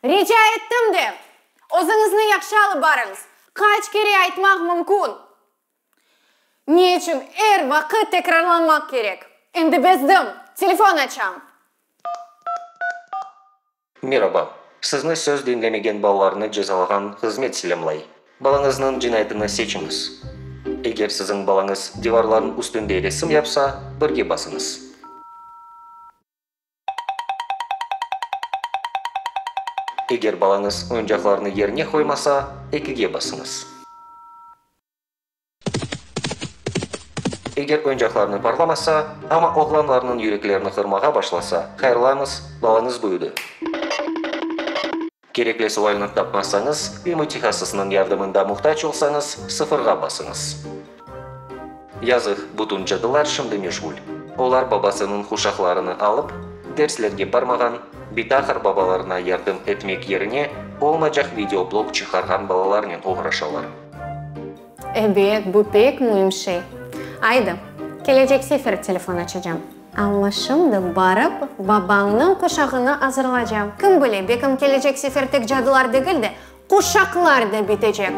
Rica ettim de, özüñizni yahşı alıp barıñız! Qaç kere aytmaq mümkün? Ne içün er vaqıt tekrarlanmaq kerek? Endi bezdim, telefon açam. Meraba! Sizni söz diñlemegen balalarnı cezalağan hızmet selâmlay. Balañıznıñ cinayetini seçiñiz. Eger siziñ balañız divarlarnıñ üstünde resim yapsa, birge basıñız. Eger balañız oyuncaqlarnı yerine qoymasa, ekige basıñız. Eger oyuncaqlarnı parlamasa, amma oğlanlarnıñ yüreklerini qırmağa başlasa, hayırlaymız, balañız büyüdi. Kerekli sualni tapmasañız ve mütehassısnıñ yardımında muhtac olsañız, sıfırğa basıñız. Yazıq, bütün cadılar şimdi meşğul. Olar babasınıñ quşaqlarını alıp, derslerge barmağan, bitahr babalarına yardım etmek yerine olmacaq videoblog çıqarğan balalarnen oğraşalar. Ebet, bu pek müim şey. Aydı, kelecek sefer telefon açacam. Amma şimdi barıp, babañnıñ quşağını azırlacam. Kim bile, bekim kelecek sefer tek cadılar degil de, quşaqlar da bitecek.